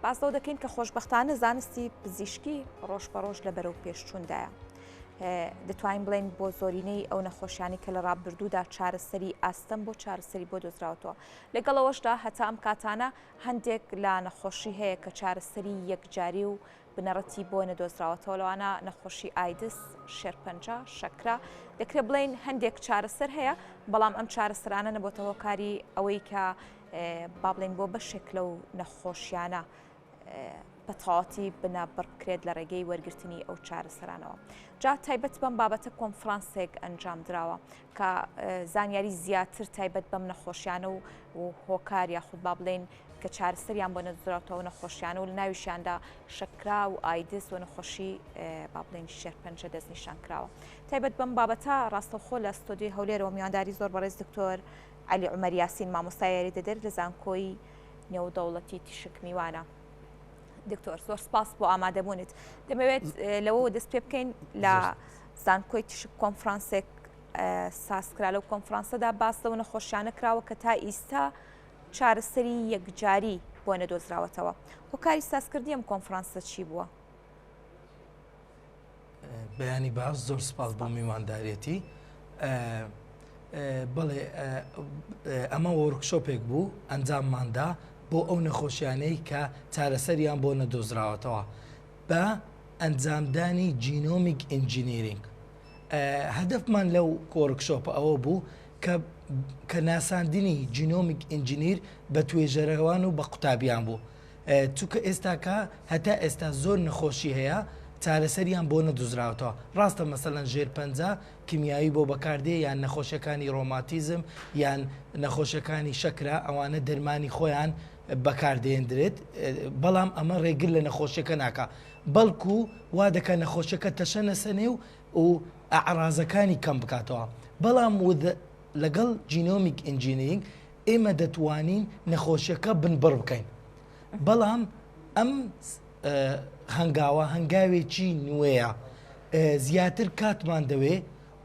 باس لەوە دەکەین کە خۆشبەختانە زانستی پزیشکی ڕۆژ بە ڕۆژ لە بەرەو پێشچووندایە. دەتوانین بڵێن بۆ زۆرینەی ئەو نەخۆشیانی کە لە ڕابردوودا چارەسەری ئاستەم بۆ چارەسەری بۆ دۆزراوەتەوە. لەگەڵ ئەوەشدا هەتا ئەم کاتانە هەندێک لە نەخۆشی هەیە کە چارەسەری یەکجاری و بنەڕەتی بۆ نەدۆزراوەتەوە لەوانە نەخۆشی ئایدز، شێرپەنجە، شەکرە، دەکرێت بڵێین هەندێک چارەسەر هەیە بەڵام ئەم چارەسەرانە نەبۆتە هۆکاری ئەوەی کە با بڵێین بۆ بەشێک لەو نەخۆشیانە بە تەواوەتی بنەبڕ بکرێت لە ڕێگەی وەرگرتنی ئەو چارەسەرانەوە. جا تایبەت بەم بابەتە کۆنفرانسێک ئەنجام دراوە کە زانیاری زیاتر تایبەت بەم نەخۆشیانە و هۆکار یاخود با بڵێین کە چارەسەریان بۆ نەدۆزراوەتەوە نەخۆشیانە و لە ناویشیاندا شەکرا و ئایدز و نەخۆشی با بڵێین شێرپەنجە دەستنیشان کراوە. تایبەت بەم بابەتە ڕاستەوخۆ لە ستۆدیۆی هەولێرەوە میوانداری زۆر بەڕێز دکتۆر عەلی عومەر یاسین مامۆستای یاریدەدەر لە زانکۆی نێودەوڵەتی تیشک میوانە. دکتۆر زۆر سپاس بۆ ئامادەبوونت دەمەوێت لەوەوە دەست پێ بکەین لە زانکۆی تیشک کۆنفرانسێک سازکرا لەو کۆنفرانسەدا باس لەو نەخۆشیانە کراوە کە تا ئیستا چارەسەری یەکجاری بۆ نەدۆزراوەتەوە هۆکاری سازکردنی ئەم کۆنفرانسە چی بووە؟ بەیانی باش زۆر سپاس بۆ میواندارێتی بەڵێ ئەمە workshop ێک بوو ئەنجامماندا بۆ ئەو نەخۆشیانەی کە چارەسەریان بۆ نەدۆزراوەتەوە بە ئەنجامدانی genomic engineering هەدەفمان لەو workshop ئەوە بوو کە کە ناساندنی genomic engineer بە توێژەرەوان و بە قوتابیان بوو چونکە ئێستاکە هەتا ئێستا زۆر نەخۆشی هەیە چارەسەریان بۆ نەدوزراوەتەوە ڕاستە مەسەلەن ژێرپەنجە کیمیایی بۆ بەکاردێ یان نەخۆشیەکانی ڕۆماتیزم یان نەخۆشیەکانی شەکرە ئەوانە دەرمانی خۆیان بەکاردێندرێت بەڵام ئەمە ڕێگر لە نەخۆشیەکە ناکا بەڵکو وا دەکا نەخۆشیەکە تەشە نەسەنێ و و ئەعرازەکانی کەم بکاتەوە بەڵام لەگەڵ genomic engineering ئێمە دەتوانین نەخۆشیەکە بنبڕ بکەین بەڵام ئەم هەنگاوە هەنگاوێکی نوێیە زیاتر کاتمان دەوێ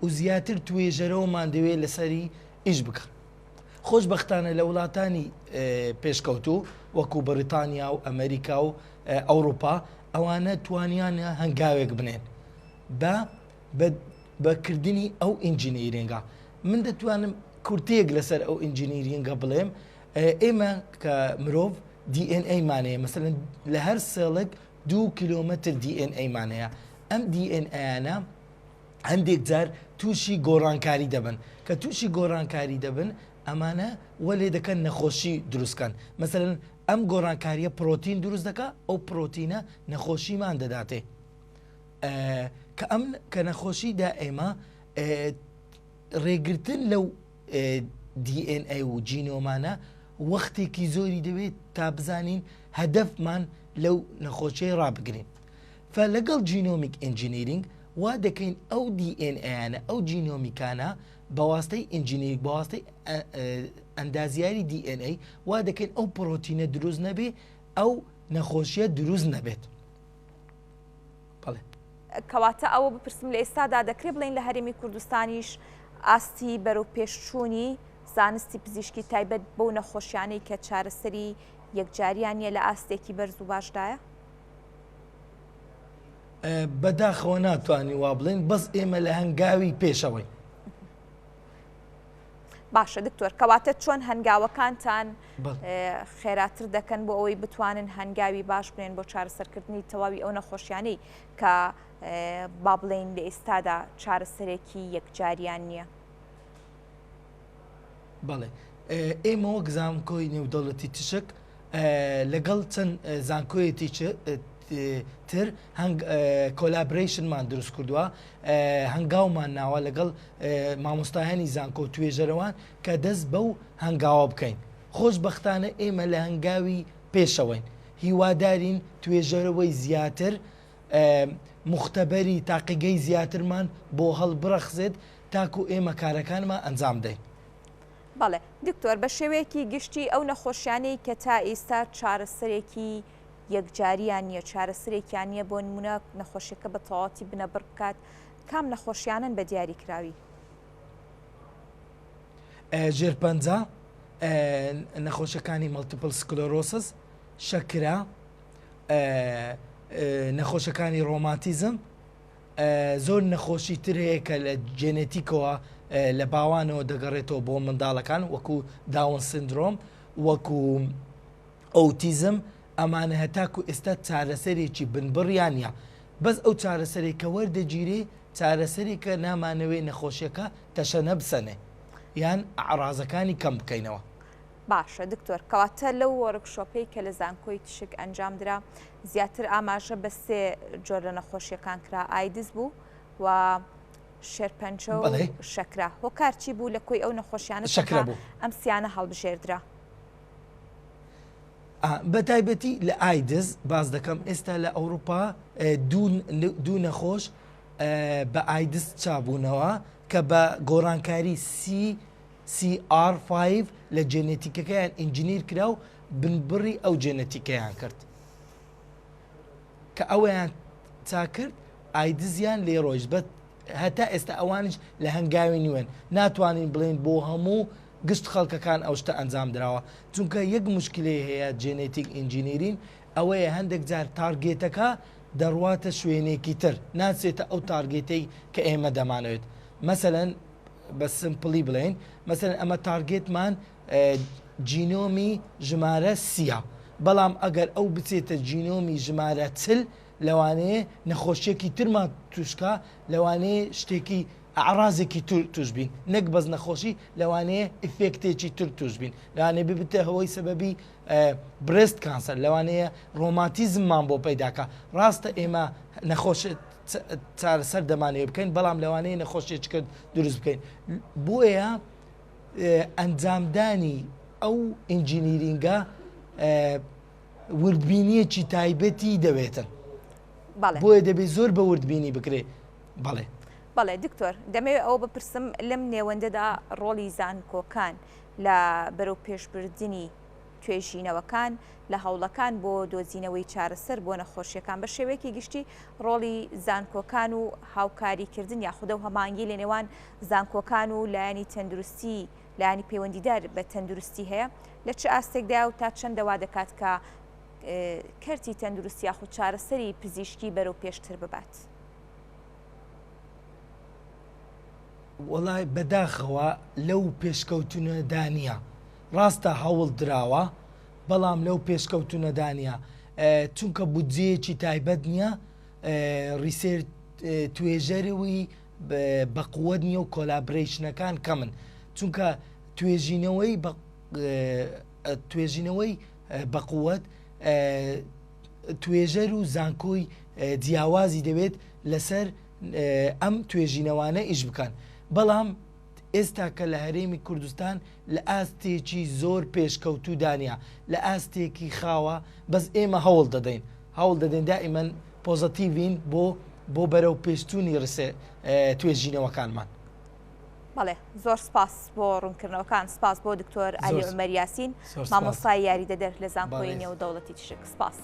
و زیاتر توێژەرەوەمان دەوێ لەسەری ئیش بکە خۆشببختانە لە وڵاتانی پێشکەوتوو وەکو بەریتانیا و ئەمریکا و ئەوروپا ئەوانە توانیانە هەنگاوێک بنێن بە بە کردنی ئەو engineering ە من دەتوانم کورتەیەک لەسەر ئەو engineering ە بڵێم ئێمە کە مرۆڤ DNA مان هەیە مەسەلەن لە هەر cell ێک دوو کیلۆمەتر DNA مان هەیە ئەم DNA یانە هەندێک جار تووشی گۆڕانکاری دەبن کە تووشی گۆڕانکاری دەبن ئەمانە وە لێ دەکەن نەخۆشی دروستکەن مەسەلەن ئەم گۆڕانکاریە پرۆتین دروست دەکا ئەو پرۆتینە نەخۆشیمان دەداتێ کە ئەم کە نەخۆشی دا ئێمە ڕێگرتن لەو DNA و جینۆمانە وەختێکی زۆری دەوێت تا بزانین هەدەفمان لەو نەخۆشیەی ڕابگرین فە لەگەڵ genomic engineering وا دەکەین ئەو DNA یانە ئەو جینۆمیکانە بەواستەی engineering بەواستەی ئەندازیاری DNA وا دەکەین ئەو پرۆتینە دروست نەبێ ئەو نەخۆشیە دروست نەبێت. بەڵێ. کەواتە ئەوە بپرسم لە ئێستادا دەکرێت بڵێین لە هەرێمی کوردستانیش ئاستی بەرەوپێشچوونی زانستی پزیشکی تایبەت بەو نەخۆشیانەی کە چارەسەری یەکجاریان نییە لە ئاستێکی بەرز و باشدایە؟ بەداخەوە ناتوانین وا بڵێین بەس ئێمە لە هەنگاوی پێشەوەین. باشە دکتۆر کەواتە چۆن هەنگاوەکانتان خێراتر دەکەن بۆ ئەوەی بتوانن هەنگاوی باش بنێن بۆ چارەسەرکردنی تەواوی ئەو نەخۆشیانەی کە با بڵێین لە ئێستادا چارەسەرێکی یەکجاریان نییە؟ بەڵێ ئێمە وەک زانکۆی نێودەوڵەتی تشک لەگەڵ چەند زانکۆیەتی تر هەنگ collaboration مان دروست کردووە هەنگاومان ناوە لەگەڵ مامۆستایانی زانکۆ توێژەرەوان کە دەست بەو هەنگاوە بکەین خۆشببختانە ئێمە لە هەنگاوی پێشەوەین هیوادارین توێژەرەوەی زیاتر مختبەری تاقیگەی زیاترمان بۆ هەڵبڕەخزێت تاکو ئێمە کارەکانمان ئەنجام دەین. بەڵێ دکتۆر بە شێوەیەکی گشتی ئەو نەخۆشیانەی کە تا ئیستا چارەسەرێکی یەکجاریان نییە، چارەسەرێکیان نییە، بۆ نموونە نەخۆشیەکە بە تەواوەتی بنەبڕ بکات، کام نەخۆشیانەن بە دیاریکراوی؟ ژێرپەنجە، نەخۆشیەکانی multiple sclerosis، شەکرە. نەخۆشەکانی ڕۆماتیزم زۆر نەخۆشی تر هەیە کە لە جێنێتیکەوە لە باوانەوە دەگەڕێتەوە بۆ منداڵەکان وەکو Down syndrome وەکو ئۆتیزم ئەمانە هەتاکو ئێستا چارەسەرێکی بنبڕیان نیە بەس ئەو چارەسەرێک کە وەردەگیرێ چارەسەرێکە نامانەوێ نەخۆشیەکە تەشەنە بسەنێ یان ئەعرازەکانی کەم بکەینەوە. باشە دکتۆر کەواتە لەو workshop ەی کە لە زانکۆی تیشک ئەنجام درا زیاتر ئاماژە بە سێ جۆر لە نەخۆشیەکان کرا ئایدز بوو و شێرپەنجە و شەکرە هۆکار چی بوو لە کۆی ئەو نەخۆشیانە شەکرە بوو ئەم سیانە هەڵبژێردرا؟ بە تایبەتی لە ئایدز باس دەکەم ئێستا لە ئەوروپا دوو نەخۆش بە ئایدز چابوونەوە کە بە گۆڕانکاری سی CR5 لە جێنێتیکەکەیان engineer کرا و بنبڕی ئەو جێنێتیکەیان کرد کە ئەوەیان چاکرد ئایدزیان لێ ڕۆیشت بە هەتا ئێستا ئەوانیش لە هەنگاوی نوێن ناتوانین بڵێین بۆ هەموو گشت خەڵکەکان ئەو شتە ئەنجام دراوە چونکە یەک مشکلەی هەیە genetic engineering ئەوەیە هەندێک جار target ەکە دەڕواتە شوێنێکی تر ناچێتە ئەو target ەی کە ئێمە دەمانەوێت مەسەلەن بە simple ی بڵێین مەسەلەن ئەمە target مان جینۆمی ژمارە سیە بەڵام ئەگەر ئەو بچێتە جینۆمی ژمارە چل لەوانەیە نەخۆشیەکی ترمان توشکا لەوانەیە شتێکی ئەعرازێکی تر توش بین نەک بەس نەخۆشی لەوانەیە effect ێکی تر توش بین لەوانەیە ببتە هۆی سەبەبی breast cancer لەوانەیە ڕۆماتیزممان بۆ پەیداکە ڕاستە ئێمە نەخۆش چارەسەر دەمانەوێت بکەین بەڵام لەوانەیە نەخۆشیەکە دروست بکەین بۆیە ئەنجامدانی ئەو engineering ە وردبینیەکی تایبەتی دەوێتن بۆیە دەبێت زۆر بە وردبینی بکرێ بەڵێ. بەڵێ دکتۆر دەمەوێت ئەوە بپرسم لەم نێوەندەدا ڕۆڵی زانکۆکان لە بەرەو پێشبردنی توێژینەوەکان لە هەوڵەکان بۆ دۆزینەوەی چارەسەر بۆ نەخۆشیەکان بە شێوەیەکی گشتی ڕۆڵی زانکۆکان و هاوکاریکردن یاخودە و هەمانگی لە نێوان زانکۆکان و لایەنی تەندروستی لایەنی پەیوەندیدار بە تەندروستی هەیە لە چ ئاستێکدایە و تا چەندە وا دەکات کە کەرتی تەندروستی یاخود چارەسەری پزیشکی بەرەو پێشتر ببات؟ وەڵای بەداخەوە لەو پێشکەوتنەدا نییە ڕاستە هەوڵ دراوە بەڵام لەو پێشکەوتنەدا نییە چونکە بودجەیەکی تایبەت نییە research توێژەرەوەی بەقوت نییە و collaboration ەکان کەمن چونکە توێژینەوەی توێژینەوەی بەقوت توێژەر و زانکۆی جیاوازی دەوێت لەسەر ئەم توێژینەوانە ئیش بکەن بەڵام ئێستا کە لە هەرێمی کوردستان لە ئاستێکی زۆر پێشکەوتوودانە لە ئاستێکی خاوە بەس ئێمە هەوڵ دەدەین هەوڵ دەدەین دائیمەن positive ین بۆ بۆ بەرەو پێشچوونی ڕسێ توێژینەوەکانمان. بەڵێ زۆر سپاس بۆ ڕوونکردنەوەکان سپاس بۆ دکتۆر علی عومەر یاسین مامۆستای یاریدەدەر لە زانکۆی نێودەوڵەتی تیشک سپاس.